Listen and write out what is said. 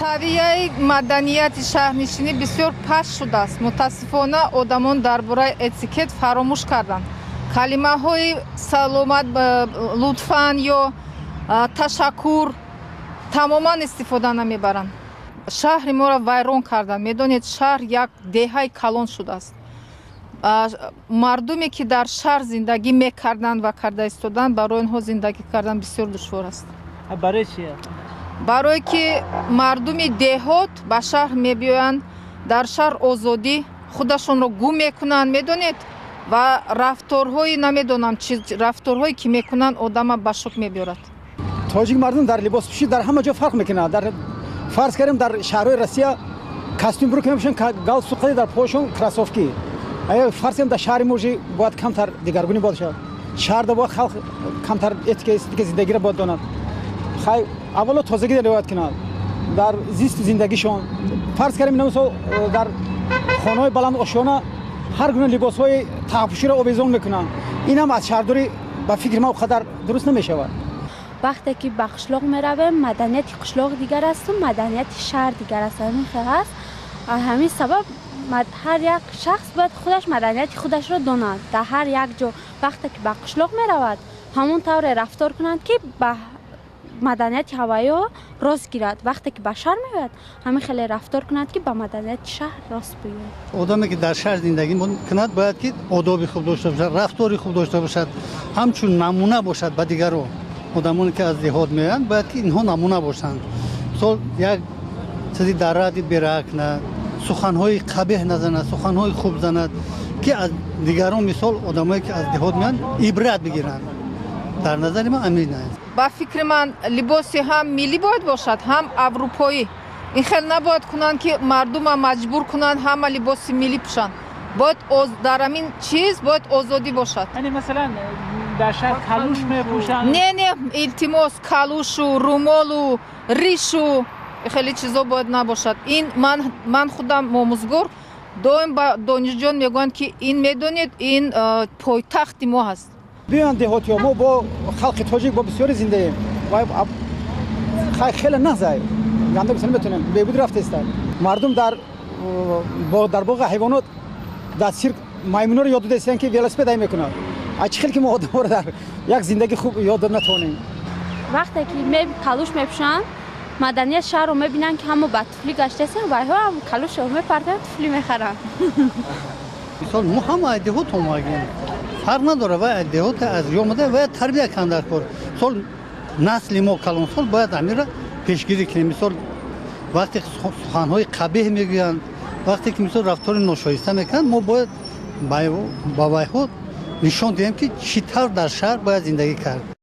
Савияи маданияти шаҳрнишинӣ бисёр паст шудааст. Мутаассифона, одамон дар бораи этикет фаромӯш карданд. Калимаҳои саломат, лутфан ё ташаккур тамоман истифода намебаранд. Шаҳри моро вайрон карданд. Медонед, шаҳр як деҳаи калон шудааст. Мардуме, ки дар шаҳр зиндагӣ мекарданд ва карда истоданд, барои онҳо зиндагӣ кардан бисёр душвор аст. Барои чи? Барое ки мардуми деҳот ба шаҳр мебиёянд, дар шаҳр озодӣ, худашонро гум мекунанд, медонед, ва рафторҳои, намедонам, чи рафторҳое ки мекунанд, одама ба шок мебиёрад. Тоҷик мардум дар либоспӯшӣ дар ҳама ҷо фарқ мекунад. Дар фарз кардем, дар шаҳрҳои Россия костюм брюки мепӯшанд, галстук, дар пошон кроссовки. Фарз кардем, дар шаҳри мо бояд камтар дигаргунӣ бояд шавад. Шаҳрда бояд халқ камтар этика, эстетика зиндагиро бояд донад. Хай, аввало тозагӣ риоят кунад дар зисти зиндагишон. Фарз кардем, мисол, дар хонаҳои баланд ошёна ҳар гуна либосҳои таҳпӯширо овезон мекунанд. Ин ҳам аз шаҳрдорӣ, ба фикри ман, қадар дуруст намешавад. Вақте ки ба қишлоқ меравем, маданияти қишлоқ дигар асту маданияти шаҳр дигар аст. Ҳамин хел аст. Ҳамин сабаб ҳар як шахс бояд худаш маданияти худашро донад. Дар ҳар як ҷо, вақте ки ба қишлоқ меравад, ҳамон тавре рафтор кунад, ки ба маданияти ҳавайё рост гирад. Вақте ки ба шаҳр меояд, ҳамин хеле рафтор кунад, ки ба маданияти шаҳр рост биёяд. Одаме, ки дар шаҳр зиндагӣ кунад, бояд ки одоби хуб дошта бошад, рафтори хуб дошта бошад, ҳамчун намуна бошад ба дигарон. Одамоне, ки аз деҳот меоянд, бояд ки инҳо намуна бошанд. Мисол, як чизи дар радди бераҳ кунад, суханҳои қабеҳ назанад, суханҳои хуб занад, ки аз дигарон, мисол, одамое, ки аз деҳот меоянд, ибрат бигиранд. Дар назари ман амин аст. Ба фикри ман, либоси ҳам миллӣ бояд бошад, ҳам аврупоӣ. Ин хел набояд кунанд, ки мардума маҷбур кунанд ҳама либоси миллӣ пӯшанд. Бояд дар ҳамин чиз бояд озодӣ бошад. Яъне, масалан, дар шаҳр калуш мепӯшанд. Не, илтимос, калушу румолу ришу хеле чизо бояд набошад. Ин ман худам омӯзгор, доим ба донишҷӯён мегӯянд, ки ин, медонед, ин пойтахти мо ҳаст. Биёянд деҳотиҳо. Мо бо халқи тоҷик бо бисёре зиндаем. Хеле нағзай, ганда гуфта наметонем, бебуд рафтаиста. Мардум дар боғи ҳайвонот, дар сирк маймуноро ёд додаистанд, ки велосипед ай мекунад. А чӣ хел ки мо одаморо дар як зиндагии хуб ёд дод натавонем? Вақте ки калуш мепӯшанд, маданияти шаҳрро мебинанд, ки ҳамо ба туфлӣ гаштаистанд, вайҳо ҳам калушро мепартоянд, туфлӣ мехаранд. Мисол, мо ҳама аз деҳот омадем, фарқ надорад, вай аз деҳот аз ё омада, вай тарбия кунанд дар кор. Мисол, насли мо, калонсол, бояд ҳаминро пешгирӣ кунем. Мисол, вақте суханҳои қабеҳ мегӯянд, вақте ки, мисол, рафтори ношоиста мекунанд, мо бояд ба вайҳо нишон диҳем, ки чӣ тавр дар шаҳр бояд зиндагӣ кард.